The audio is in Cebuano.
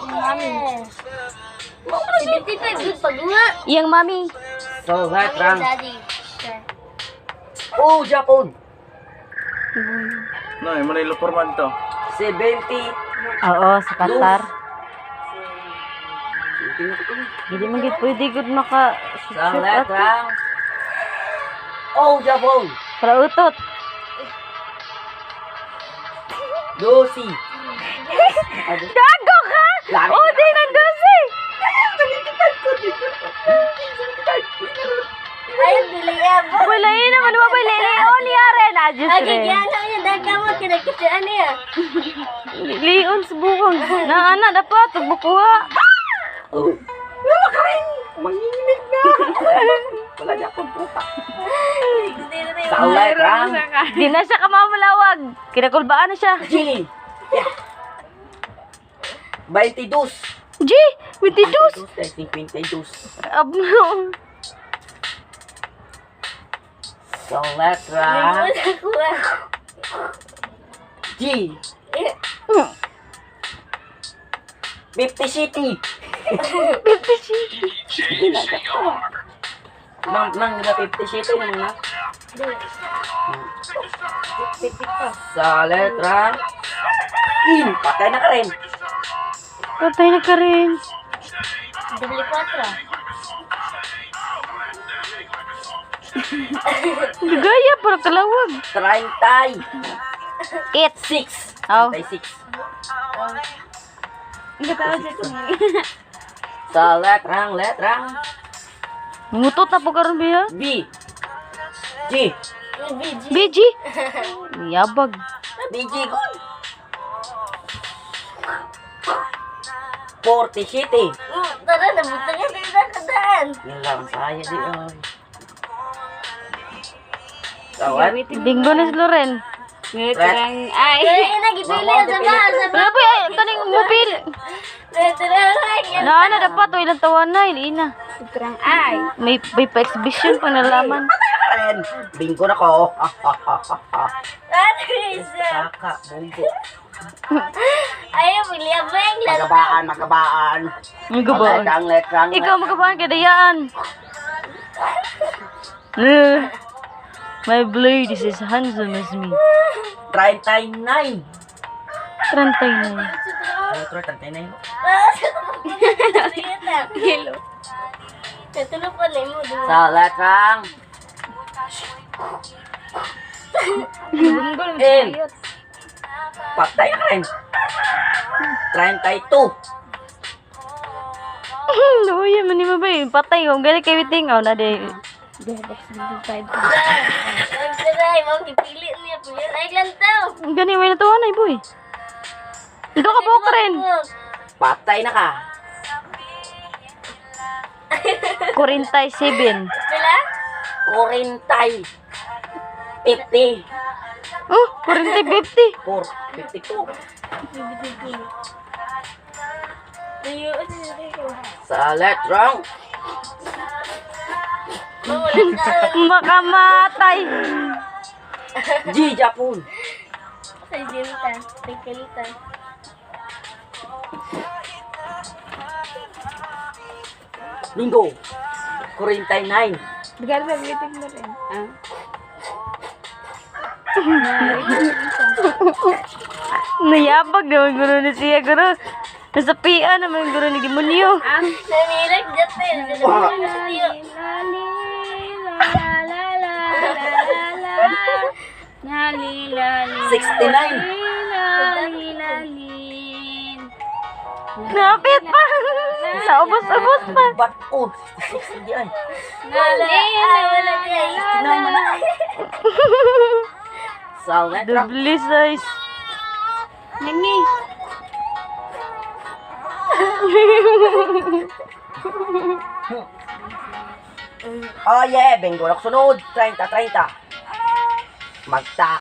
Mami. 75 good pag-uwa. Iyang mami. Sa letrang Daddy. Sir. O, Japon. No, yung manay forman to. 70. Oo, sa Qatar. Hindi man gid pwede gud maka Sa letrang O, Japon. Para utot. 12. Gago ka! Lagi. Oh, di nang 12. Ay, dili abo. Wala yun naman, wa ba leon niya rin. Adjust Ay, rin. gigyan na niya. Dahil ka mo, kinagkasian niya. Leon sa bukong. Na ana dapat bukuha. Oh. Wala ka rin. Manginginig na. Wala Japon puta. Sa letrang Di na siya kamamalawag. Kinakulbaan na siya. G. Yeah. 22. G, 22. 22. Abno. Sa letra G. 50 City. 50 city. Nang nang na 50 City nang na. Sa letra In. Patay na ka rin. Patay na ka rin. Dubli 4. Gaya para kalawag. 36. 8. Oh. 36. Sa letrang letrang Ngutot na po karon biya. B. G. BG. BG. Yabag. B G good. 40 City. Tara, nabutang ka sa kadaan. Yun lang saya di oy. Kawan? Bingo na si Loren. Letrang Ay, nagipili sa ba, sa ba. Wala ba ay kaning mupil. Letrang ay. Na ana dapat o ilang tawa na ilina. Ay. May pa-exhibition pa nalaman. Karen, bingo na ko. Ano isa? Saka, bunggo. Ay, bili abang lang. Magabaan, magabaan. Ang gabaan. Letrang, letrang. Ikaw magabaan kay dayaan. Eh, my blade is as handsome as me. 39. 39. Letra 39. Hello. Katulog pa na mo. Sa letrang N. Patay na ka rin. 32. Luya man ni mo ba eh. Patay ko. Gali kay witing. Oh, na di. Ay, taray, mo gipili niya. Pili ay lang tao. Gani may natuwa na eh, boy. Ito ka buok rin. Patay na ka. 47. Pila? 40. 50. Oh, 40, 50. 4. 52. Tuyo. Sa letrang Makamatay. G. Japon. Sa Jinta. Sa Kinta. Linggo. 49. Nayabag naman guro ni siya guro. Nasa PA naman guro ni demonyo. Namilag jatel. Tuyo. 69. Napit pa. Sa ubos-ubos pa. Ba't oh, 66 hindi ay. Ay, wala niya. 69 man na. Sa letrang Double size. Nini. Oh yeah, bingo na ko sunod. 30, 30. Magta.